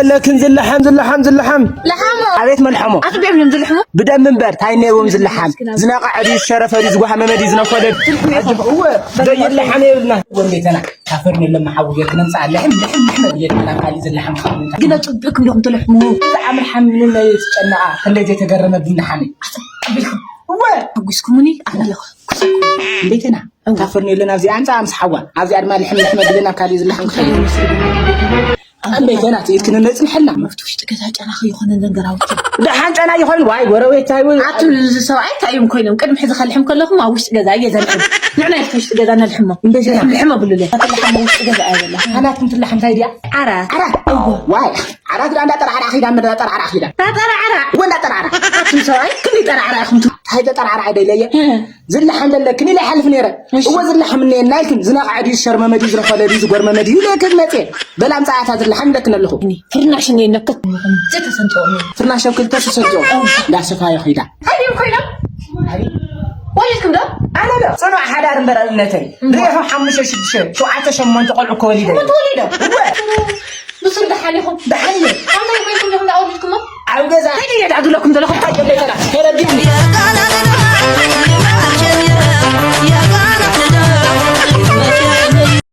ኣለክን ዝለሓም ዝለሓም ዝለሓም። ለሓሞ ኣቤት መልሓሞ። ኣጥቢዖም እዮም ዝልሕሙ። ብደም እምበር ታይ ነዎም ዝለሓም። ዝነቐዐ ድዩ ዝሸረፈ ድዩ ዝጓሃመመ ድዩ ዝነፈደ ድዩ። እወ ዘይለሓም የብልና። ወንዴተና ካፈር የለማ ሓውየ ክነምፃ ለሕም ለሕም ለሕም የብልና ካሊ ዝለሓም። ግን ኣፅቢዕኩም ዲኹም ትልሕሙ። ዓምር ሓምልን ናይ ትጨነቓ ክንደይ ዘይተገረመ ብናሓመይ። ኣቢልኩም እወ ኣጉስኩሙኒ ኣነ ኣለኹ። እንዴተና ካፈር የለን ኣብዚ ኣምፃ ኣምስ ሓዋ ኣብዚኣ ድማ ልሕም ልሕም ብልና ካሊ ዝለሓም ክኸይድ። ኣንበይተና ትኢት ክንነፅንሐልና ኣብቲ ውሽጢ ገዛ ጨና ከይኾነ ነገር ኣውፅኡ። ደሓን ጨና ይኾን ዋይ ጎረቤት ታይ እውን ኣትብሉ እዚ ሰብኣይ እንታይ እዮም ኮይኖም ቅድሚ ሕዚ ከልሕም ከለኹም ኣብ ውሽጢ ገዛ እየ ዘልሕም። ንዕና ኢልካ ውሽጢ ገዛ ነልሕሞ። እንዴተና ልሕም ኣብሉለ ኣትልሓሞ ውሽጢ ገዛ እየ ዘላ። ሓላት እንትለሓም እንታይ ድያ ዓራት ዓራት ዋይ ዓራት ዳ እንዳጠራዕራ ኺዳ እንዳጠራዕራ ኺዳ ጠራዕራ ወ እንዳጠራዕራ ኣቱም ሰብኣይ ክንደይ ጠራዕራ ኢኹም ቱ እንታይ ተጠራዕራ ደለየ ዝለሓም ዘለክን ኢለ ይሓልፍ ነይረ እወ ዝለሓም እኒኤና ኢልክን ዝነቕዐ ድዩ ዝሸርመመ ድዩ ዝረኸለ ድዩ ዝጎርመመ ድዩ ኢለ ክመፅእ በላ ምፃኣታ ዝለሓም ኢለክን ኣለኹ ፍርናሽ እኒኤ ነከት ምኹም ዘተሰንጠኦም እዮም ፍርናሽ ኣብ ክልተ ተሰንጥኦ እንዳሰፋዮ ኺዳ ኣበይ ኮይኖም ወሊድኩም ዶ ኣነ ዶ ፅኑዕ ሓዳር እምበር ኣብነተይ ርኢኹም ሓሙሽተ ሽዱሽተ ሸውዓተ ሸሞንተ ቆልዑ ከወሊደ ተወሊዶ ብሱር ደሓን ኢኹም ደሓን እየ እንታይ ኮይንኩም ዲኹም ዳወሊድኩሞ ኣብ ገዛ እንታይ ድየ ዳግለኩም ዘለኹም ሓቂ ቤተና